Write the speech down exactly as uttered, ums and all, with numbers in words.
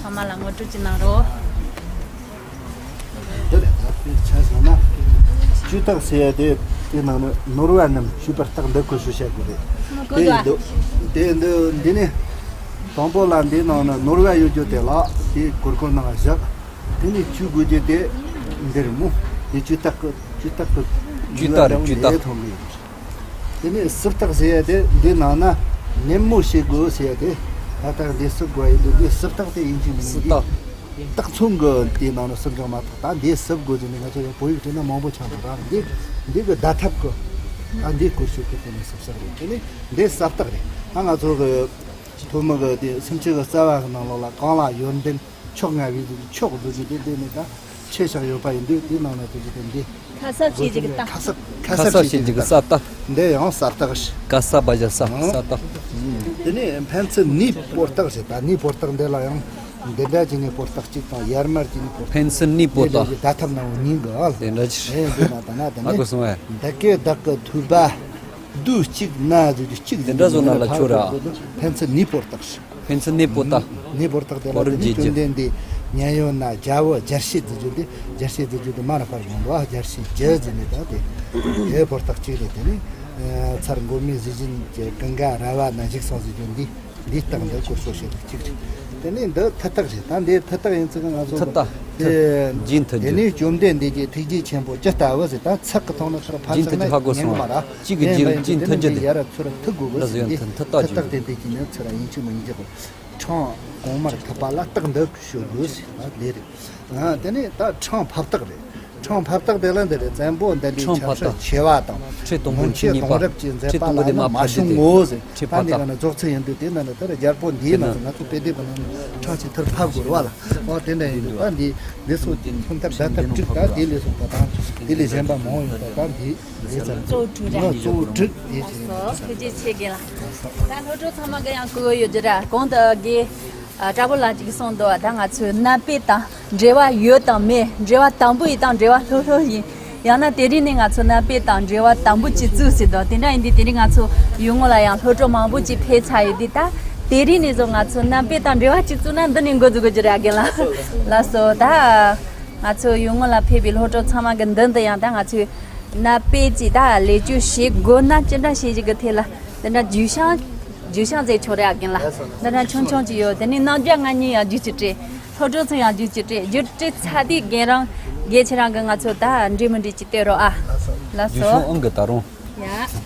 མ་ལ་ངོ་སྤྲོད་ཅིག་གནང་རོགས། འདི་རེད། ད་དེ་ཆ་བཞག་ན། ཇུས་རྟགས་ཟེར་ཡ་དེ་དེ་ནང་ནས་ནོར་བ་རྣམས་ཞུས་པར་རྟགས་འདི་བཀོད་ཤོག་བཤད་དགོས་རེད། དེ་ཡིན་འདུག་དེ་འདི་འདི་ནི། དང་པོ་ལ་འདི་ནང་ན་ནོར་བ་ཡོད་རྒྱུ་དེ་ལ་དེ་གོར་གོར་ནང་བཞག་དེ་ནས་ཇུས་དགོས་རྒྱུ་དེ་འདི་རེད་མོ། དེ་ཇུས་རྟགས་ཀྱི་ཇུས་རྟགས་ཀྱི་ཇུས་རྟགས་རེད། ཇུས་རྟགས། ཐོན་གི་ཡོད། དེ་ནས་སུབ་རྟགས་ཟེར་ཡ་དེ་འདི་ནང་ན་ནན་མོ་བྱེད་དགོས་ཟེར་ཡ་དེ། ད་ལྟ་འདི་སུབ་དགོས་ཡིན་འདུག་འདི་སུབ་རྟགས་དེ་ཡིན་གཅིག་མིན་གཅིག་སུབ་རྟགས། རྟགས་མཚན་གྱི་དེ་ནང་ན་སུབ་ཀྱང་མ་ཐག་ད་འདི་སུབ་དགོས་ཟེར་ནས་ང་ཚོ་ཡང་བོད་ཡིག་བྲིས་ན་མང་པོ་ཆགས་འདུག་ད་འདི་འདི་གི་བརྡ་ཐབས་ཀྱི་ད་འདི་བཀོལ་སྤྱོད་ཀྱི་དེ་ནས་སུབ་རྟགས་རེད། དེ་ནས་འདི་སུབ་རྟགས་རེད། ད་ང་ཚོ་གི་ཐོན་མི་གི་དེ་སུམ་ཅུ་གི་རྩ་བ་གི་ནང་ལོགས་ལ་གང་ལ་ཡོན་ཏན། མཆོག་ལྔ་བའི་གཟུགས་མཆོག་གཟུགས་ཀྱི་དེ་དེ་ནི་ད་ཆེ་ཞིང་ཡོད་པ་ཡིན་དུས་དེ་ནང་ན་དེ་གི་དེ་འདི་ཁ་གསབ་བྱེད་ཀྱི་རྟགས། ཁ་གསབ་ཁ་གསབ་བྱེད་ཀྱི་རྟགས། འདི་ཡང་སུབ་རྟགས་ཤིག་ག་ས་བ་ཞབས་ས་སུབ་རྟགས། དེ་ནས་ཕན་ཚུན་ནུས་པོ་རྟགས་ཞེས་ད་ནུས་པོ་རྟགས་འདི་ལ་ཡང་འདི་འདྲ་གྱི་ནུས་པོ་རྟགས་གཅིག་དང་ཡར་མར་གྱི་ནུས་པོ་རྟགས། ཕན་ཚུན་ནུས་པོ་དེ་འདྲ་རྟགས། གྱི་བརྡ་ཐབས་ནང་བོ་གཉིས་འགའ་ཨ་དེ་འདྲ་ཅི། དེ་འདི་ན་ད་ན་དེ་ཨ་ནི་གོ་སོང་ཨེ། འདི་སྐད་བདག་གི་ཐོས་པ། དུས་གཅིག་ན་ཟེར་རྒྱུ་གཅིག་དེ་འདྲ་བཟོ་ན་ལ་ཁྱོད་ར། ཕན་ཚུན་ནུས་པོ་རྟགས། ཕན་ཚུན་ནུས་པོ་རྟགས། ནུས་པོ་རྟགས་དེ་ལ་གོ་རིམ་དེ་ནི་བརྗོད་རྒྱུ། བཅོམ་ལྡན་འདས་མཉན་ཡོད་ན་རྒྱལ་པོ་རྒྱལ་སྲས་ཟེར་རྒྱུ་དེ་རྒྱལ་སྲས་ཟེར་རྒྱུ་དེ་མ་ར་ཕར་ཡོང་འདུག་ཨ་རྒྱལ་སྲས་རྒྱལ་ཟེར་ནས་ད་དེ་དེ་ཕོ་རྟགས་གཅིག་རེད། དེ་ནི་ཚར་མགོ་མའི་གཟི་བྱིན་གྱི་ཀུན་དགའ་ར་བ་ན་བཞུགས་སོང་ཟེར་རྒྱུ་འདི་འདིའི་རྟགས་འདི་བཀོལ་སྤྱོད་བྱེད་ལུགས་གཅིག་རེད། དེ་ནི་འདི་ཐི་རྟགས་རེད། ད་འདི་ཐི་རྟགས་ཡིན་ཚུལ་ང་ཚོ་ཐི་རྟགས། དེ་རྗེས་མཐུན་དེ་རྒྱུ། ནི་བཅོམ་ལྡན་འདས་ཀྱི་ཐུགས་རྗེ་ཆེན་པོ་ཇི་ལྟ་བུ་ཟེར་ད་ཚིག་གི་ཐོག་ནས་ཚུར་ཕར་རྗེས་མཐུན་ཚིག་ན་གྱི་ཧ་གོ་ཉན་སོང་གི་མ་ར། གཅིག་གི་རྗེས་རྗེས་མཐུན་གྱི་དེ་ཡར་ཚུར་ཐུག་དགོས་གི་ལ་ཟེར་ཡོད། ཐི་ཐི་རྟགས་ཀྱི་ཐི་རྟགས་དེ་འདི་གྱི་ནི་ཚུར་ཡིན་གཅིག་མིན་གཅིག་གི་ཕྲེང་གོང་མར་ཐུག་པ་ལ་རྟགས་འདི་ཞུ་དགོས་ཟེར་ད་ལས་རེད། ཨ་དེ་ནས་ད་ཕྲེང་ཕབ་རྟགས་རེད། ཕྲེང་ཕབ་རྟགས་དེ་ལ་འདི་རེད། བཙན་པོ་འདི་འདྲའི་ཕྲེང་ཆབ་ཕབ་སྲིད་རྟགས། ཆེ་བ་དང་ཁྲི་སྟོང་པོ་མུན་ཆད་གཉིས་པ། གདོང་རབས་ཀྱི་མཛད་ཁྲི་པ་སྟོང་པོ་ལ་དེ་ནི་མ་མ་ཕབ་བྱུང་དུས་ངོ་ཟེར། ཁྲི་ད་ཕབ་འདི་ག་རྟགས། ནི་རྫོགས་ཚིག་ཡིན་དུས་དེ་ན་ནི་ད་རྒྱལ་པོ་འདིའི་དེ་ན་ནི་ཚོ་ང་ཚོ་དཔེ་དེབ་གི་ནང་ནས་ཕྲེང་ཆེན་ཐུར་ཕབ་དགོས་རེད་བ་ལ། འོ་དེ་འདྲ་ཡིན་དུས་ད་འདི་འདི་ཚོ་ཐུན་མཐར་བརྡ་ཐབས་དྲུག་ད་འདི་ལས་སོང་ད་དང་འདི་ལས་གཞན་པ་མང་ཡོད་ད་ད་འདི་འདི་ཚོ་གཙོ་བོ་དྲུག་རེད། ང་གཙོ་བོ་དྲུག་འདི་བྱས་ནས། ཐུགས་རྗེ་ཆེ་རྒན་ལགས། ད་སློབ་གྲོགས་ཚང་མ་གི་ཡང་གོ་ཡོད་རྒྱུ་ར་གོང་དུ་རྒན། ཨ་དྲག་པོ་ལགས་ཀྱིས་གསུངས་འདུག་ད་ང་ཚོའི་གནའ་དཔེ་དང་འབྲེལ་བ་ཡོད་དང་མེད། འབྲེལ་བ་དམ་པོ་ཡིན་དང་འབྲེལ་བ་ལྷོད་ལྷོད་ཡིན། ཡང་ན་དེ་རིང་ནས་ང་ཚོ་གནའ་དཔེ་དང་འབྲེལ་བ་དམ་པོ་ཅིག་བཙུགས་ཟེར་འདུག་དེ་འདྲ་ཡིན་དུས་དེ་རིང་ང་ཚོ་ཡུལ་དངོས་ལ་ཡང་སློབ་གྲོགས་མང་པོ་ཅིག་ཕེབས་ཚར་ཡོད་དུས་ད་དེ་རིང་ནས་བཟུང་ང་ཚོ་གནའ་དཔེ་དང་འབྲེལ་བ་ཅིག་བཙུགས་ན་འདི་ནས་འགོ་འཛུགས་དགོས་རྒྱུ་ར་རྒན་ལགས། ལགས་སོ། ད་ང་ཚོ་ཡུལ་དངོས་ལ་ཕེབས་པའི་སློབ་གྲོགས་ཚང་མ་གི་མདུན་དུ་ཡང་ད་ང་ཚོས་གནའ་དཔེ་ཅིག་ད་ལེགས་བཅོས་བྱེད་དགོས་ན་ཅི་འདྲ་བྱེད་ཀྱི་ཐད་ལ། འདི་འདྲ་རྒྱུས་བཤམས། རྒྱུས་བཤམས་མཛད་ཆོག་རེད་ཨ་རྒན་ལགས། འདི་འདྲ་ཆུང་ཆུང་ཅིག་ཡོད། དེ་ནས་རྣམ་རྒྱལ་ང་གཉིས་ཡང་རྒྱུས་ཅིག་སྤྲད། སློབ་གྲོགས་ཚོ་ཡང་རྒྱུས་ཅིག་སྤྲད། རྒྱུས་སྤྲད་ཚར་དུས་རྒན་རང་རྒན་ཁྱེད་རང་གིས་ང་ཚོ་ད་འདྲི་མི་འདྲི་ཅིག་སྟེར་རོགས་ཨ། ལགས་རྒྱུས་སོ། བཤམས་ཨང་གི་ད་རུང་། ཡ།